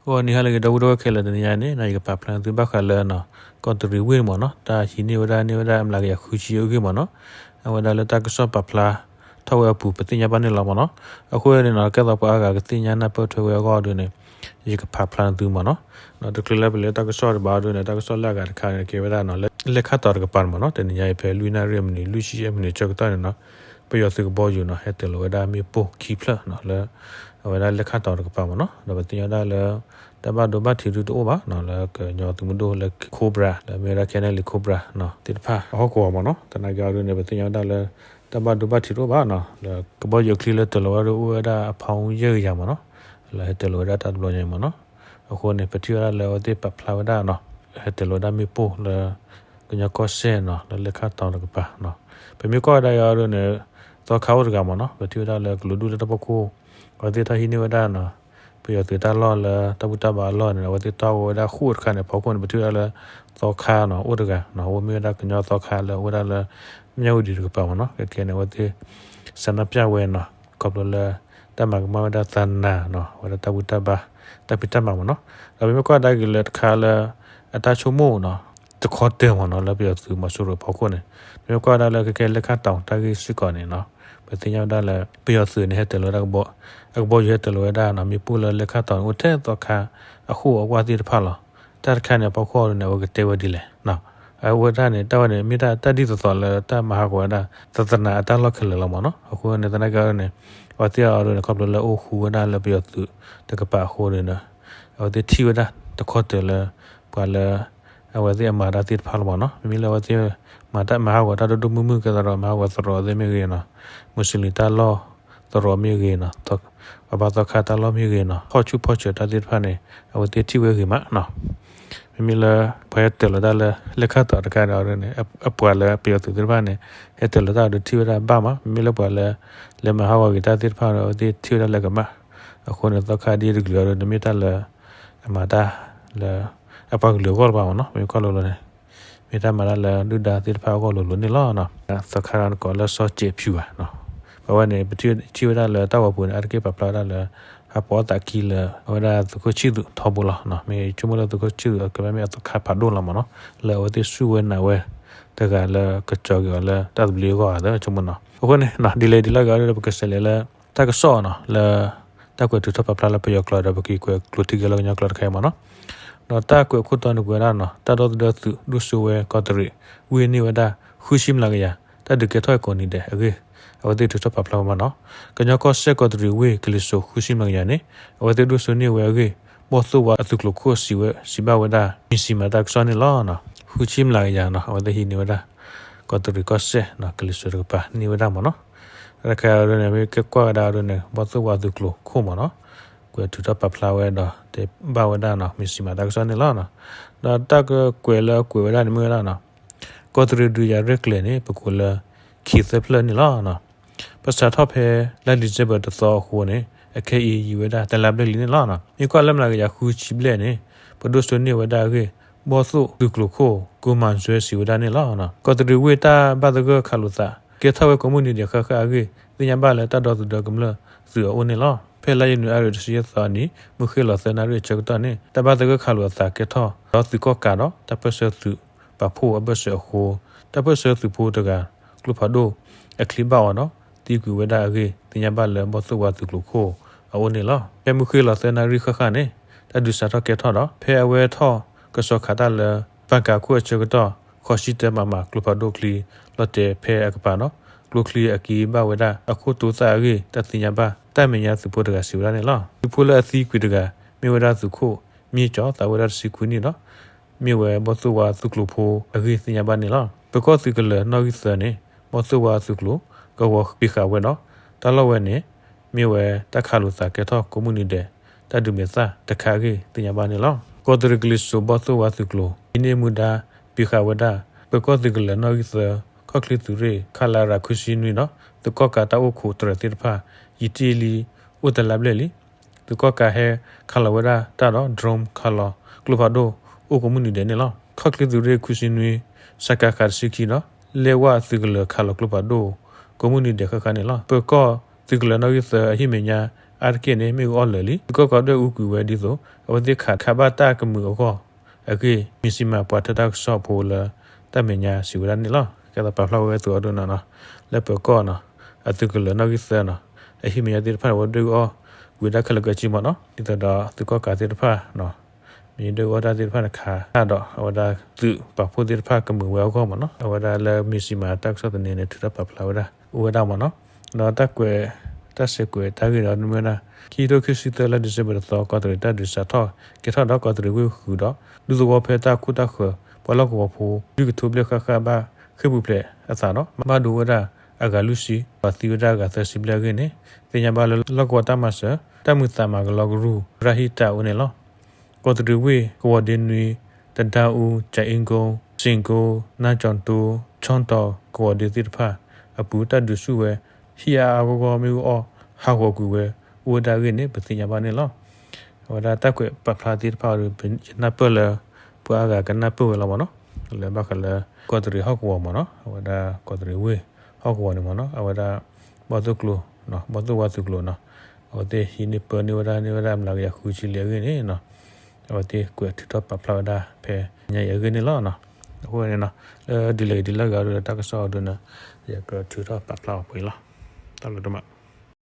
ဂီၤနံၤဟါလၢအဂ့ၤ ဒီပုၢ်ဝဲၢ်ခဲလၢာ်, တနံၤညါန့ၣ် ယကပာ်ဖျါသုဘၣ်ဃးလၢ ကီးတရံးဝ့ၢ်န့ၣ်မ့ၢ်နီၤ, တၢ်ဟံးန့ၢ်ဝဲဒၣ်န့ၢ်ဝဲဒၣ် မျးကယၤဃုဆံအဂ့ၢ်မ့ၢ်နီၤ, အဝဲဒၣ်လၢတၢ်ကစီၣ်ပာ်ဖျါထီၣ်ဝဲအပူၤ ပသ့ၣ်ညါဘၣ်န့ၣ်လီၤမ့ၢ်နီၤ. အဃိန့ၣ်နီၤ ကဲသိးပှၤအါဂၤကသ့ၣ်ညါနၢ်ပၢၢ်ထွဲဝဲအဂီၢ်ဒ်န့ၣ် ယကပာ်ဖျါသုမ့ၢ်နီၤ. တချုးလၢပလဲၤတၢ်ကစီၣ်တဘၣ်ဒ်န့ၣ် တၢ်ကစီၣ်လၢအဂၤတခါန့ၣ် ကဲဝဲဒၣ်နီၤ လၢလဲၣ်ခၣ်တီၤတကပၤန့ၣ်မ့ၢ်နီၤ, တနံၤညါအံၤဖဲလွံၢ်နၣ်ရံၣ်အမံးနံး လွံၢ်ဆံယဲၢ်မံးနံးအဆၢကတီၢ်န့ၣ်နီၤ, ပယီၤသုးကဘီယူၤနီၤ ဟဲတၢၤလီၤဝဲဒၣ်မ့ၣ်ပိၢ်ခံဖျၢၣ်နီၤ လၢ အဝဲဒၣ်လဲၣ်ခၣ်တီၤတကပၤမ့ၢ်နီၤ. ဒီးပသ့ၣ်ညါဝဲဒၣ်လၢ တၢ်ဘၣ်ဒိဘၣ်ထံးဒုတအိၣ်ဘၣ်နီၤ, လၢကညီသုးမုၢ်ဒိၣ်လၢ Cobra လၢမ့ၢ်ဝဲဒၣ် KNLA Cobra နီၤ သ့ၣ်တဖၣ်အဟီၣ်ကဝီၤမ့ၢ်နီၤ. သနာ်က့အီၤဒ်န့ၣ် ပသ့ၣ်ညါဝဲဒၣ်လၢ တၢ်ဘၣ်ဒိဘၣ်ထံးတအိၣ်ဘၣ်နီၤ, လၢကဘီယူၤအချံလၢတၢၤလီၤဝဲဒၣ်အိၣ်ဝဲဒၣ်အဖီယဲၢ်ကယၤမ့ၢ်နီၤ, လၢဟဲတၢၤလီၤဝဲဒၣ်တၢ်တဘျီညါအံၤမ့ၢ်နီၤ. အဃိန့ၣ် ပထံၣ်ဝဲဒၣ်လၢအဝဲသ့ၣ်ပာ်ဖျါဝဲဒၣ်နီၤ, ဟဲတၢၤလီၤဝဲဒၣ်မ့ၣ်ပိၢ်လၢ ကညီကီၢ်စဲၣ်နီၤ လၢလဲၣ်ခၣ်တီၤတကပၤနီၤ. ပမ့ၢ်ကွၢ်ဝဲဒၣ်အီၤဒ်န့ၣ် သီခါအိၣ်တဂၤမ့ၢ်နီၤ, ပထံၣ်ဝဲဒၣ်လၢကလုာ်ဒူၣ်လၢတၢ်ဖီခိၣ် အဝဲသ့ၣ်တၢ်ဟံးန့ၢ်ဝဲဒၣ်နီၤ, ပယီၤသုးတၢ်လီၢ်လၢတၢ်ဘူၣ်တၢ်ဘါအလီၢ်န့ၣ် အဝဲသ့ၣ်တီၢ်ဝဲဒၣ်ဃိာ်တခါန့ၣ် ဖီခိၣ်န့ၣ် ပထံၣ်ဝဲဒၣ်လၢ သီခါနီၤ အိၣ်တဂၤနီၤ, အဝဲမ့ၢ်ဝဲဒၣ်ကညီသီခါလၢအအိၣ်ဝဲဒၣ်လၢ မၠၣ်ဝတံၤတကပၤမ့ၢ်နီၤ. ခဲကဲန့ၣ် အဝဲသ့ၣ် ဆန္ဒပြဝဲနီၤ, ခီဖျိလၢ တၢ်မၤကမၣ်ဝဲဒၣ်သနာ်နီၤ အဝဲဒၣ်တၢ်ဘူၣ်တၢ်ဘါ တၢ်ဖံးတၢ်မၤမ့ၢ်နီၤ. ဒီးပမ့ၢ်ကွၢ်ဒၣ်က့ၤလၢတခါလၢ အတၢ်ဆိကမိၣ်နီၤ တခီတၢၤမ့ၢ်နီၤ လၢပယီၤသုးမီၤစိရိၤအဖီခိၣ်န့ၣ်, ပမ့ၢ်ကွၢ်ဝဲဒၣ်လၢခဲကဲလဲၣ်ခၣ်တီၤတၢ်ဂ့ၢ်စ့ၢ်ကီးန့ၣ်နီၤ, ပသ့ၣ်ညါဝဲဒၣ်လၢ ပယီၤသုးန့ၣ် ဟဲတၢၤလီၤဝဲဒၣ်ကဘီ, အကဘီယူၤဟဲတၢၤလီၤဝဲဒၣ်နီၤ မ့ၣ်ပိၢ်လၢလဲၣ်ခၣ်တီၤန့ၣ် အိၣ်ထဲသီခါအဃိာ်အဝၣ်သ့ၣ်တဖၣ်လီၤ. တၢ်တခါန့ၣ် အဖီခိၣ်န့ၣ် အဝဲကတဲဝဲဒ်လဲၣ် အဝဲဒၣ်န့ၣ် တၢ်ဝဲန့ၣ် မ့ၢ်တၢ်ဒ်သိးသိးလၢတၢ်မၤဟးဂီၤဝဲဒၣ် သနာ်အတၢ်လီၢ်ခဲလၢာ်လီၤမ့ၢ်နီၤ. အဃိန့ၣ် သနာ်က့အီၤဒ်န့ၣ် အဝဲသ့ၣ်အီၤဒ်န့ၣ် ခီဖျိလၢအိၣ်ဃူဝဲဒၣ်လၢပယီၤသုးတကပၤအဃိန့ၣ် အဝဲသ့ၣ်ထံၣ်ဝဲဒၣ်တခီတၢၤလၢ ပှၤလၢ အဝဲသ့ၣ်အမၤတၢ်သ့ၣ်တဖၣ်လီၤမ့ၢ်နီၤ. မ့မ့ၢ်လၢအဝဲသ့ၣ် မၤတၢ်မၤဟးဂီၤတၢ်ဒိၣ်ဒိၣ်မုၢ်မုၢ် ကဲသးဒီးမၤဟးဂီၤသရိာ်သ့ၣ်မ့ၢ်ဂ့ၤနီၤ, မူစလ့ၣ်တၢ်လီၢ်သရိာ်မ့ၢ်ဂ့ၤနီၤ, ပှၤဘါသီခါတၢ်လီၢ်မ့ၢ်ဂ့ၤနီၤ, ဖီၣ်ဆူၣ်ဖီၣ်စၢၤတၢ်သ့ၣ်တဖၣ်န့ၣ် အဝဲသ့ၣ်ထံၣ်ဝဲဂ့ၤမးနီၤ. မ့မ့ၢ်လၢ ပှၤဟဲတၢၤလီၤတၢ်လၢ လဲၤခါတီၤတခါဒီးန့ၣ် အပှၤလၢပယီၤသုးသ့ၣ်တဖၣ်န့ၣ် ဟဲတၢၤလီၤတၢ်ဒီးထံၣ်ဝဲဒၣ်ဘၣ်မး, မ့မ့ၢ်လၢပှၤလၢ လဲၤမၤဟးဂီၤဂ့ၤတၢ်သ့ၣ်တဖၣ်ဒီး အဝဲသ့ၣ်ထံၣ်ဝဲဒၣ်လၢကမၣ်. အဃိန့ၣ် သီခါဒ်တကလုာ်အီၤဒီး တမ့ၢ်တၢ်လၢ အမၤတၢ်လၢ အပှၤကလုာ်အဂီၢ်လၢၤဘၣ်မ့ၢ်နီၤ. မ့ၢ်ကွၢ်လိၤလိၤန့ၣ် မ့ၢ်တၢ်မၤတၢ်လၢဒုၣ်ဒါသ့ၣ်တဖၣ်အဂီၢ်လိၤလိၤန့ၣ်လီၤ. သီခါတၢ်န့ၣ်ကိးလၢစီၤစဲးဖၠူဧါ. ပဝဲန့ၣ် ပထံၣ်ဝဲဒၣ်လၢတၢ်ဂီၤပူၤန့ၣ် အါတက့ၢ်ပာ်ဖျါဝဲဒၣ်လၢ ဟးပိာ်အသးခံလၢ အဝဲဒၣ်သုးခိၣ်ဆံၣ်သူးထီဘိလီၤ. မ့ၢ်ဆိကမိၣ်လၢသုးခိၣ်ဆံၣ်သူး အကမ့ၢ်အသီခါဖးဒိၣ်လီၤမ့ၢ်နီၤ. လၢအဝဲသ့ၣ်စူၢ်ဝဲနာ်ဝဲတဂၤလၢကကၠီက့ၤအီၤလၢတၢ်သဘျ့အဂီၢ်ဧါ ဆိကမိၣ်နီၤ. အဃိန့ၣ် ဒ်လဲၣ်ဒ်လဲၣ်ဂ့ၤဒီး ပကစးလဲၤလၢ တၢ်ကစီၣ်နီၤ လၢ တၢ်ကွဲးထုးထီၣ်ပာ်ဖျါလၢပယီၤကျိာ်ဒီး ပက့ၤကွဲးကျိးထံက့ၤလၢကညီကျိာ်တခါအံၤမ့ၢ်နီၤ. ဒီးတၢ်ကွဲးခိၣ်တီန့ၣ်ကွဲးဝဲဒၣ်နီၤ တၢ်ဒီသဒၢသုးဒိၣ်စိဝဲကီးတရံးဝ့ၢ်န့ၢ်ဝဲဒၣ် ဃုဆံမျးကယၤ တၢ်ဒုးကဲထီၣ်ကိးနံၤဒဲးအဂ့ၢ် အဝဲသ့ၣ်ထုးထီၣ်ပာ်ဖျါဝဲမ့ၢ်နီၤ. ကညီကီၢ်စဲၣ်ကီးတရံးဝ့ၢ်ကလံၤစိးဃုဆံမျးကယၤန့ၣ် အဝဲသ့ၣ်ဒိၣ်စိန့ၢ်ဝဲအဂ့ၢ် ဘီၣ်သိၣ်ဝါအသုးကျိၤခိၣ်စံးဝဲ စံးဘၣ်ဝဲဒၣ် မ့ၢ်စံးမၤတၢ်ကစီၣ်န့ၣ်လီၤ. ဃုဆံမျးကယၤနီၤ အဝဲသ့ၣ်ဟံးန့ၢ်ဝဲဒၣ် ကီးတရံးကီၢ်စဲၣ် ကလံၤစိးတကပၤန့ၢ်ဝဲဒၣ်မ့ၢ်နီၤ. တၢ်တခါအံၤန့ၣ် မ့ၢ်ကဲကွၢ်ဝဲဒၣ်အံၤန့ၣ် ဘီၣ်သိၣ်ဝါသုးကျိၤခိၣ်မ့ၢ်နီၤ ကွဲးထုးထီၣ်ပာ်ဖျါဝဲဒီး တဲဘၣ်ဝဲဒၣ်နီၤ မ့ၢ်စံးမၤတၢ်ကစီၣ်န့ၣ်လီၤ. ဒီးတၢ်ကကွဲးလၢအကွဲးဝဲဒၣ်န့ၣ်မ့ၢ်ဝဲဒၣ်နီၤ ကီးတရံးဒုးယၤရဲၣ်ကျဲၤန့ၣ် ပကိးလၢ ခံသၢဖျၢၣ်န့ၣ်လီၤ. ပစးထီၣ်ဖဲလါဒံၣ်စ့ဘၢၣ်တသီအဃိန့ၣ် အခဲအံၤယံာ်ဝဲဒၣ်တလါဘျဲၣ်လံန့ၣ်လီၤ. မ့ၢ်ကွၢ်လၢမျးကယၤဃုဆံဘျဲၣ်န့ၣ် ပဒိၣ်စိန့ၢ်ဝဲဒၣ်အဂ့ၢ် ဘီၣ်သိၣ်သုးကျိၤခိၣ် ကိးမၤစွဲစံးဝဲဒၣ်န့ၣ်လီၤ. ကီးတရံးဝ့ၢ်တၢ်ဘၣ်သဂၢၢ်ခးလိာ်သး ကဲထီၣ်ဝဲကိးမုၢ်နံၤဒဲးဃၣ်ဃၣ်အဂ့ၢ် သ့ၣ်ညါဘၣ်လၢတၢ်ဒီသဒၢကမျၢၢ်သုးအအိၣ်န့ၣ်လီၤ. ဖဲလါယနူၤအါရံၤတဆံယဲၢ်သီအနံၤ မုၢ်ဃ့ၢ်လီၤသၢနၣ်ရံၣ်အဆၢကတီၢ်န့ၣ် တၢ်ဘၣ်သဂၢၢ်ခးလိာ်အသးကဲထီၣ် ဒီးသုးကီၣ်ကးဒီးတၢ်ပၢၢ်ဆၢသုးပာ်ဖှိၣ်အဘၢၣ်စၢၤအဃိ တၢ်ပၢၢ်ဆၢသုးဖိတဂၤ ကျိဖးဒိၣ်အချံဘၣ်အီၤဒီး သံကွံာ်ဝဲဒၣ်အဂ့ၢ် သ့ၣ်ညါဘၣ်လၢဘီၣ်သိၣ်ဝါသုးကျိၤခိၣ်အအိၣ်န့ၣ်လီၤ. ဖဲမုၢ်ဃ့ၢ်လီၤသၢနၣ်ရံၣ်ဃၣ်ဃၣ်န့ၣ် တၢ်ဒုးစးထီၣ်ကဲထီၣ်ဒီး ဖဲအဝဲထီၣ်ကစီၤခးတၢ်လၢ ပၣ်ကးခိၣ်အဆၢကတီၢ် ဃိးဆံတၢမးမး ကျိဖးဒိၣ်ချံလီၤတဲာ်ဖဲအကပၤဒီး ကျိချံအက့ဘၣ်ဝဲဒၣ်အခိၣ်တိသၣ်အဂ့ၢ် တၢ်သ့ၣ်ညါဘၣ် တၢ်မဲာ်ညါသုးဖိတဂၤစံးဝဲဒၣ်န့ၣ်လီၤ. သုးဖိလၢအသံကွံာ်တဂၤ မ့ၢ်ဝဲဒၣ်သုးခိၣ်မ့ၢ်ကၠီၤ သးဝဲဒၣ်တဆံခွံနံၣ်ဒီး မ့ၢ်ဝဲဘီၣ်သိၣ်ဝါသုးကျိၤဖိအဂ့ၢ်သ့ၣ်ညါဘၣ်န့ၣ်လီၤ. ပၢၤကီၢ်သုးကလၢၤနီၣ်ဂံၢ်သၢန့ၣ် ဘီၣ်သိၣ်ဝါသုးကျိၤ ကဝီၤပံးဃာ်ဝဲဒီး တၢ်လီၢ်ဝဲန့ၣ် မ့ၢ်ဝဲတၢ်ခးလိာ်သးကဲထီၣ်ကိးမုၢ်နံၤဒဲး တၢ်ဒုးမဲာ်သၣ်တခါအဂ့ၢ်သ့ၣ်ညါဘၣ်န့ၣ်လီၤ. ကီးတရံးကလံၤစိးဘီၣ်သိၣ်ဝါသုးကျိၤ ဟံးန့ၢ်မူဒါပံးဃာ်ဝဲဒၣ် ပၢၤကီၢ်သုးကလၢၤနီၣ်ဂံၢ်သၢ ခီၣ်ချ့သုးရ့ၣ် ခလရ ခွံဆံနွံဒီး သုးကီၣ်ကးတၢ်အိၣ်ခိးတြဲၤသ့ၣ်တဖၣ် ယံာ်တ့ၢ်လံ အိၣ်တလါဘျဲၣ်လံ. သုးကီၣ်ကးဟဲခးလီၤဝဲဒၣ်တၢ်ဒီး drone ခးလီၤကျိဖးဒိၣ် အိၣ်ကိးမုၢ်နံၤဒဲးန့ၣ်လီၤ. ခီၣ်ချ့သုးရ့ၣ်ခွံဆံနွံ စကခ တဆံခံဒီး လဲၢ်ဝၣ်သုးကလၢၤခးလီၤကျိဖးဒိၣ် ကိးမုၢ်နံၤဒဲးဃၣ်ဃၣ်န့ၣ်လီၤ. ပၢၤကီၢ်သုးကလၢၤနီၣ်ဂံၢ်သၢအဟံၣ်မဲာ်ညါ အါတက့ၢ်န့ၣ် မ့ၣ်အူအီၣ်လၢာ်လံ. သုးကီၣ်ကးဒွဲၣ်အူကွံာ်ဝဲဒ်သိး အဝဲသ့ၣ်ခးခးဘၣ်တၢ်ကမုာ်အဂီၢ်အဂ့ၢ် မံၤစံမၤပှၤထၢတၢ်ကစီၣ်ဖိလၢတၢ်မဲာ်ညါစံးဝဲဒၣ်န့ၣ်လီၤ. ကဲသိးပာ်ဖျါဝဲသုးအဒိန့ၣ်နီၤ လၢပၢၤကီၢ်နီၤ အသုးကလၢၤနီၣ်ဂံၢ်သၢနီၤ အဟံၣ်မဲာ်ညါသ့ၣ်တဖၣ်န့ၣ် အဝဲဒွဲၣ်အူအီၣ်ကွံာ်ဝဲဒၣ်ခဲလၢာ်ခဲဆ့မ့ၢ်နီၤ ဒ်သိးဒီးသုးကီၣ်ကးသ့ၣ်တဖၣ်နီၤ မ့ၢ်ဒွဲၣ်အူအီၣ်တၢ်သ့ၣ်တဖၣ်န့ၣ် ခးတၢ်ဒီး အဝဲဒၣ်သုးပာ်ဖှိၣ်သ့ၣ်တဖၣ်ကမုာ်ဝဲအဂီၢ်မ့ၢ်နီၤ အဝဲဒၣ်လၢမံၤစံမၤတၢ်ကစီၣ်သန့န့ၣ် ထုးထီၣ်ပာ်ဖျါဝဲဒၣ် အိၣ်ဝဲဒၣ်မ့ၢ်နီၤ ဒီးတၢ်ကွဲး တၢ်ဆဲးကွဲးတၢ်ဂ့ၢ်ဒီးမ့ၢ်ဝဲဒၣ် ခံကထိခံဆံသၢလါ December တသီ ကီးတရံးတၢ်ဒုးစးထီၣ်ကဲထီၣ်ဒီး ကီးတရံးဝ့ၢ်ဃုာ်ဒီး ဒူသဝီဖဲတၢ်ခိတၢ်ဃၢၤ ပှၤလီၢ်ကဝီၤဖိ လွံၢ်ကထိဘျဲၣ်ဃၣ်ဃၣ်ဘၣ်ဃ့ၢ်ပူၤဖျဲးအသးဒီး ဘၣ်ဒိဝဲဒၣ်အဂၤလွံၢ်ဆံ ဒီးသံဝဲဒၣ်အဂၤသၢဆံဘျဲၣ်အဂ့ၢ်န့ၣ် သ့ၣ်ညါဘၣ်လၢလီၢ်ကဝီၤတၢ်မၤစၢၤ တၢ်မုာ်သးမၤကလီကရူၢ် ရၤဟံးတၢ်အအိၣ်န့ၣ်လီၤ. ကီးတရံးဝ့ၢ် ကဝီၤဒ့နွံ တဒါအူ ကၠၤအ့ကိ စ့ၣ်ကိ နါကၠီၤတိ ခၠီတီၤ ကဝီၤဒ့သ့ၣ်တဖၣ်အပူၤ တၢ်ဒုးဆူၣ်ဝဲ ဟံၣ်အါအါဂီၢ်ဂီၢ်မ့ၣ်အူအီၣ်ဟးဂီၤကွံာ်ဝဲ အိၣ်ဝဲဒၣ်အဂ့ၢ်န့ၣ် ပသ့ၣ်ညါဘၣ်န့ၣ်လီၤ. အဝဲဒၣ်တၢ်ကွဲးပာ်ဖျါသ့ၣ်တဖၣ်ဒီး ယနၢ်ပၢၢ်လၢ ပှၤအါဂၤကနၢ်ပၢၢ်ဝဲလီၤမ့ၢ်နီၤ လၢဘၣ်ဃးလၢ ကီးတရံးဟီၣ်ကဝီၤမ့ၢ်နီၤ အဝဲဒၣ်ကီးတရံးဝ့ၢ်ဟီၣ်ကဝီၤန့ၣ်မ့ၢ်နီၤ အဝဲဒၣ် ဘီၣ်သိၣ်ကျိၤ ဘီၣ်သိၣ်ဝါသုးကျိၤနီၤ အဝဲသ့ၣ်ဟံးန့ၢ်ပၢန့ၢ်ဝဲဒၣ်န့ၢ်ဝဲဒၣ်မျးကယၤဃုဆံလံအဂ့ၢ်န့ၣ်နီၤ အဝဲသ့ၣ်ကွဲးထုးထီၣ်ပာ်ဖျါဝဲဒၣ်ဖဲညါအံၤအဂ့ၢ်န့ၣ်လီၤ. အဃိန့ၣ်နီၤ လၢဒ်လဲၣ်ဂ့ၤဒ်လဲၣ်ဂ့ၤအဒိဒီးတၢ်ကစီၣ်အဒိန့ၣ် ယကထုးထီၣ်ပာ်ဖျါအီၤပှဲၤလီၤ. တၢ်ဘျုးဒိၣ်မး.